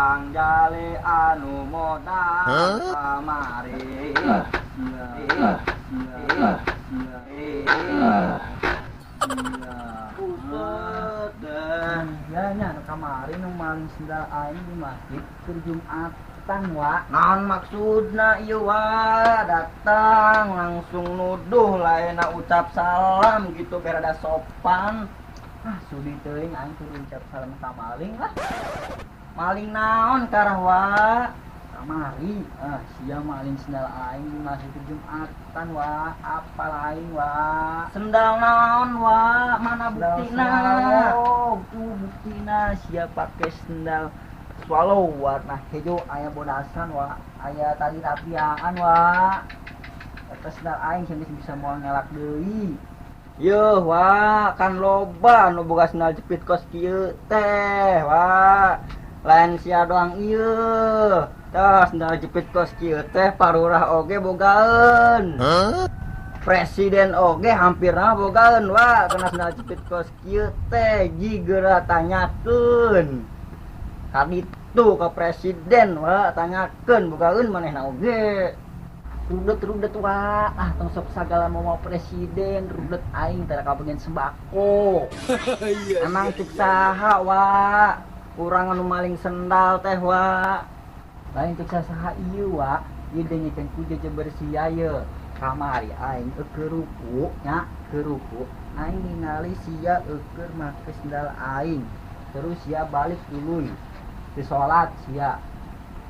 Anjali anu modal kamari. Buset deh. Iya nya, nu kamari nu maling sendal aing di masjid keur Jumatan, wa. Naon maksudna ieu, wa? Datang langsung nuduh, lainna ucap salam gitu biar ada sopan. Ah, sudi teuing aing kudu ucap salam ka maling lah. Maling naon karah, wa? Kamari, ah, sia maling sendal aing di masjid keur Jumatan, wa. Apa lain, wa? Sendal naon, wa? Mana Sendal buktina? Swallow, tuh buktina sia pake sendal Swallow warna hijau aya bodasan, wa, aya tali rapiaan, wa. Eta sendal aing sia geus bisa moal ngelak deui. Yeuh, wa, kan loba nu boga sendal jepit kos kieu teh, wa. Lain sia doang ieu. Tah, sendal jepit kos kieu teh parurah oge bogaeun. Presiden oge hampirna bogaeun, wa, kena sendal jepit kos kieu teh jigeura tanyakeun. Kaditu ka presiden, wa, tanyakeun bogaeun manehna oge. Rudet rudet, wa, ah, tong sok sagala mau mau presiden, rudet aing tara kabagian sembako. Emang cek saha, wa? Urang anu maling sendal teh, wa? Lain cek saha ieu, wa, ieu dengekeun ku jejeber sia ye. Kamari aing keur ruku nya, keur ruku aing ningali sia eueur make sendal aing, terus sia balik tuluy di salat sia.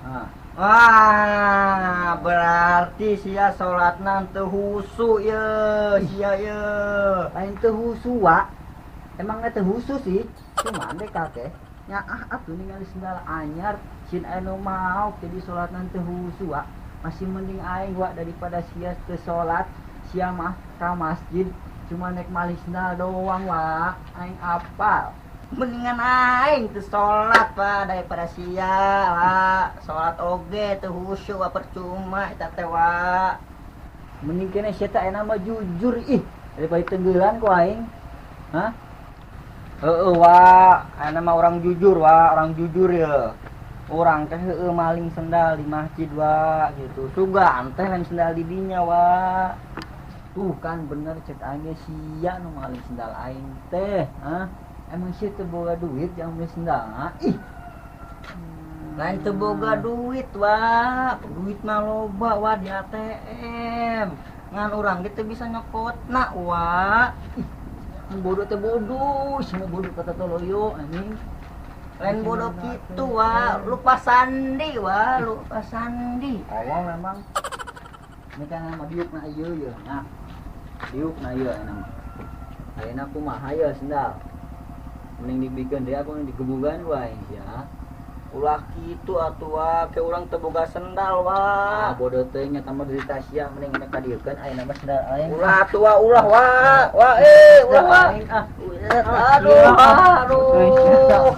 Nah. Wah, berarti sia salatna teu husu ye, sia ye. Lain teu husu, wa. Emangnya teu husu sih, cuman deh kakek nya, ah, atuh ningali sendal anyar sin anu mau jadi salatna teu husu, wa. Masih mending aing, wa, daripada sia teu salat. Sia mah ka masjid cuma nek maling sendal doang, wa. Aing apal. Mendingan aing teu salat, Pak, daripada sia, wa. Salat oge teu husu, wa, percuma eta teh, wa. Mending kene sia teh ayeuna mah jujur ih, daripada tenggelan ku aing. Hah? Heeh, wa, ayeuna mah orang jujur, wa, orang jujur ya. Urang teh heueuh maling sendal di masjid, wa, gitu. Sugan teh lain sendal di dinya, wa. Tuh kan bener cek aing ge, sia nu maling sendal aing teh. Hah? Emang sia teu boga duit yang beli sendal? Ha? Ih. Lain teu boga duit, wa. Duit mah loba, wa, di ATM. Ngan urang ge teu bisa nyokotna, wa. Ih, bodoh teh bodoh, semua bodoh kata toloyo anjing. Lain bodoh kitu, wa, lupa sandi, wa, lupa sandi. Awal memang ini kan nama diuk na ieu ye, nah. Diuk na ieu nama. Ayeuna kumaha ye sendal? Mending dibikeun deui aku digebugan ku aing sia. Ulah kitu atuh, wa, ke urang teu boga sendal, wa. Ah, bodoh teh nya tambah derita sia, mending mereka dieukeun ayeuna mah sendal aing. Ulah atuh, wa, ulah, wa. Wa, eh, ulah, wa. Aing ah. Aduh, aduh.